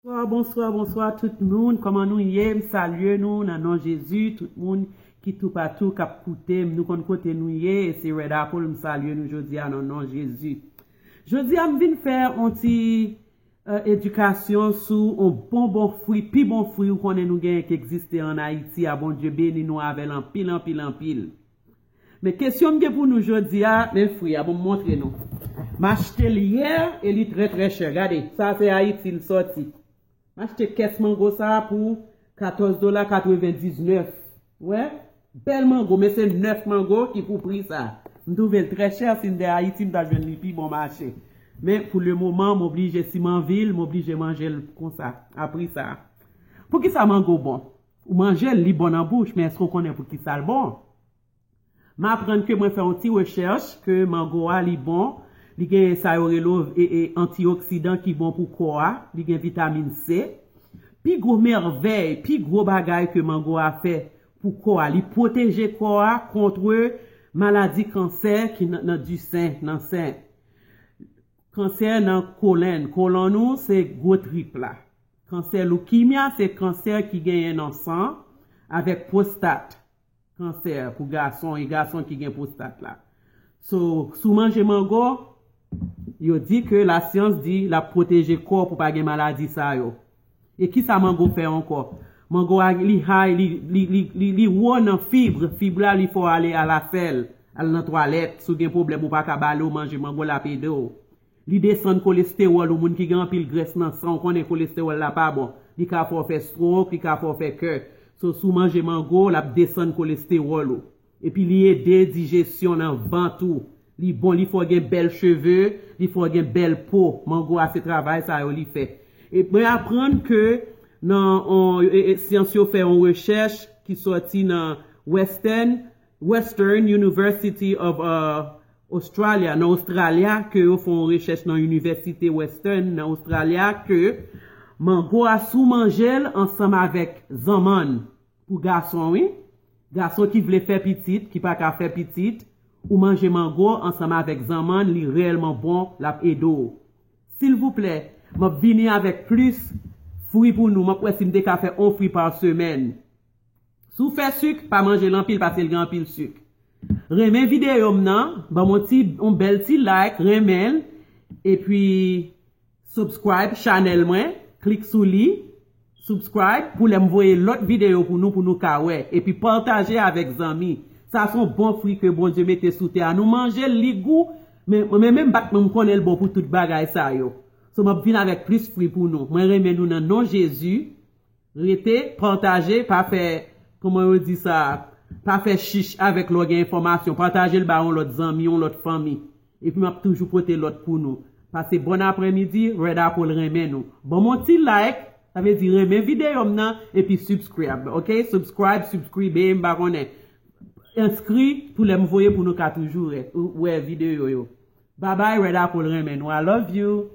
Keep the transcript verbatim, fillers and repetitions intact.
Bonswa, bonswa, bonswa tout moun. Kòman nou ye? M salye nou nan non Jezi. Tout moun ki toupatou k ap koute m, nou konn kote nou ye. E se Red Apple, m salye nou jodi a nan non Jezi. Jodi a, m vin fè yon ti, euh, edikasyon sou yon bon bon fwi, pi bon fwi ou konnen nou genyen ki egziste ann Ayiti a. Bondye beni nou avè l anpil, anpil, anpil. Men kesyon m gen pou nou jodi a, men fwi a, bon, m montre nou. M achte l yè e li trè, trè chè. Gade, sa se Ayiti l sòti. M achte kès mango sa a pou katòz dola katrevendiznèf. Wè? Bèl mango, men se nèf mango ki pou pri sa. M twouve l trè chè, si m te Ayiti, m ta jwenn li pi bon mache. Men pou le moman, m oblije, si m anvi l, m oblije manje l konsa, a pri sa a. Poukisa mango bon? Ou manje l, li bon nan bouch, men èske w konnen poukisa l bon? M aprann ke mwen fè yon ti rechèch ke mango a li bon, li gen sa yo rele e, e, antioksidan ki bon pou kò a, li gen vitamin C. Pi gwo mèvèy, pi gwo bagay ke mango a fè pou kò a, li pwoteje kò a kont maladi kansè ki nan, nan di sen, nan sen. Kansè nan kolòn, kolòn ou se gwo trip la. Kansè loukimya se kansè ki genyen nan san avèk pwostat. Kansè pou gason, e gason ki gen pwostat la. So, si w manje mango, yo di ke lasyans di l ap pwoteje kò pou pa gen maladi sa yo. E kisa mango fè ankò? Mango a li high, li, li, li, li, li wo nan fib. Fib la, li fè w ale alasèl, al nan twalèt. Si w gen pwoblèm, ou pa ka bale, w manje mango, l ap ede w. Li desann kolestewòl ou, moun ki gen anpil grès nan san, ou konnen kolestewòl la pa bon. Li ka fè w fè stroke, li ka fè w fè kè. So, si w manje mango, l ap desann kolestewòl ou. Epi li ede dijesyon nan vant ou. Li bon, li fè w gen bèl cheve, li fè w gen bèl po. Mango a se travay sa yo li fè. E mwen aprann ke nan on, e, e, syans yo fè yon rechèch ki sòti nan Western, Western University of, uh, Australia, nan Ostralya, ke yo fè yon rechèch nan Inivèsite Western nan Ostralya, ke mango a si w manje l ansanm avèk zanmann, pou gason, wi. Gason ki vle fè pitit, ki pa ka fè pitit, ou manje mango ansanm avèk zanmann, li reyèlman bon, l ap ede w. Silvouplè, m ap vini avèk plis fwi pou nou. M ap wè si m te ka fè on fwi pa semèn. Si w fè sik, pa manje l anpil, paske l gen anpil sik. Renmen videyo m nan, ban m on ti, on bèl ti like, renmen l, epi subscribe chanèl mwen, klik sou li, subscribe pou lè m voye lòt videyo pou nou, pou nou ka wè. Epi pataje avèk zanmi. Sa se yon bon fwi ke Bondye mete sou tè a. Nou manje l, li gou, men, men menm bat mwen, m konnen l bon pou tout bagay sa yo. So, m ap vin avèk plis fwi pou nou. Mwen renmen nou nan non Jezi. Rete, pataje, pa fè, kòman yo di sa, pa fè chich avèk lè w gen enfòmasyon. Pataje l ba yon lòt zanmi, yon lòt fanmi. Epi m ap toujou pote lòt pou nou. Pase bon aprèmidi, Red Apple renmen nou. Ban m yon ti like, sa vle di renmen videyo m nan, epi subscribe, ok? Subscribe, subscribe, m pa konnen. Enskri pou lè m voye pou nou ka toujou wè, wè videyo yo. Bye bye, Red Apple renmen nou. I love you.